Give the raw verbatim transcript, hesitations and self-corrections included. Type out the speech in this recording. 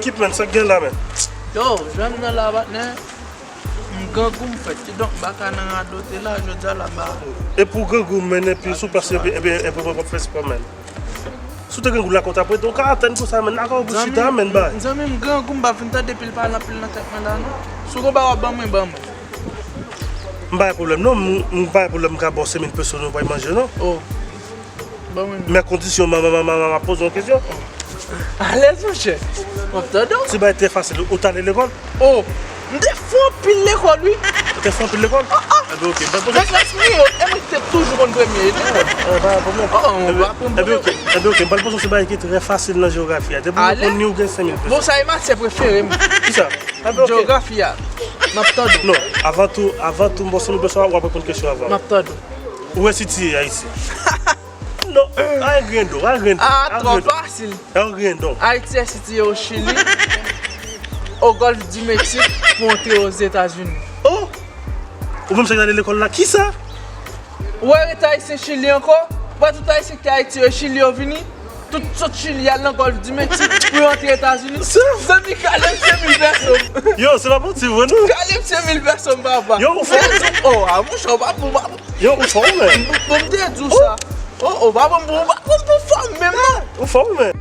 Ekip, men, sa k gen la, men? Yo, jan m nan la, patnè, m grangou m fèt. Kidonk, m pa ka nan radote la, jodi a la, m pa. E pou grangou, men, epi sou pase, epi, epi, epi, epi, epi, fè spò, men. Sou te grangou la, konta, apre, ou ka atann pou sa, men, akò pou chita, men, bay. Zanmi m, grangou, m pa fin tande pil pale anpil nan tèt mwen la, non. Si w gen bagay w ap ban mwen, ban mwen. M pa gen pwoblèm, non, m, m pa gen pwoblèm, m ka ba w senk mil peso, nou pa manje, non. Oh. Ban mwen. Men kondisyon, m, m, m, m, m ap poze yon kesyon. Alèz, monchè. M ap tande w. Ti bagay trè fasil, ou t ale lekòl? Oh, m te fè anpil lekòl, wi. Ou te fè anpil lekòl? Ebyen, ok, m pa poze. Nan klas mwen yo, e mwen ki te toujou konn premye, e tou. Eh, pa gen pwoblèm. Oh, oh, m pa konn Ebyen, ok, ebyen, ok, m pral poze yon ti bagay ki trè fasil nan jewografi a. Depi ou Alèz. Konn li, ou gen senk mil peso. Bon, sa e matyè prefere m. Kisa? Ebyen, ok. Jewografi a. M ap tande w. Non, avan tou, avan tou, m ba w senk mil peso, w ap reponn kesyon avan. M ap tande w. Ou wè sitiye Ayiti? Non, a grenn don, a grenn don. Ah, a twò grenn don. Fasil. A grenn don. Ayiti sitiye o Chili, o Gòlf di Meksik, pou antre Ozetazini. Oh! Ou menm sa k ale lekòl la, kisa? Ou wè rete Ayisyen Chili ankò? Ou wè tout Ayisyen ki te Ayiti yo, Chili yo vini? Tout sot Chili al nan Gòlf di Meksik pou yo antre Etazini? Zanmi, kale m senk mil pèso. Yo, se pa manti vre, non. Kale m senk mil pèso, papa. Yo, ou fò. Oh, a monchè, ou pa bon, ou pa bon. Yo, ou fò, men. Bon, m te di w sa. Oh, oh, pa bon, bon, ou pa bon pou fò menm, non. Ou fò, men.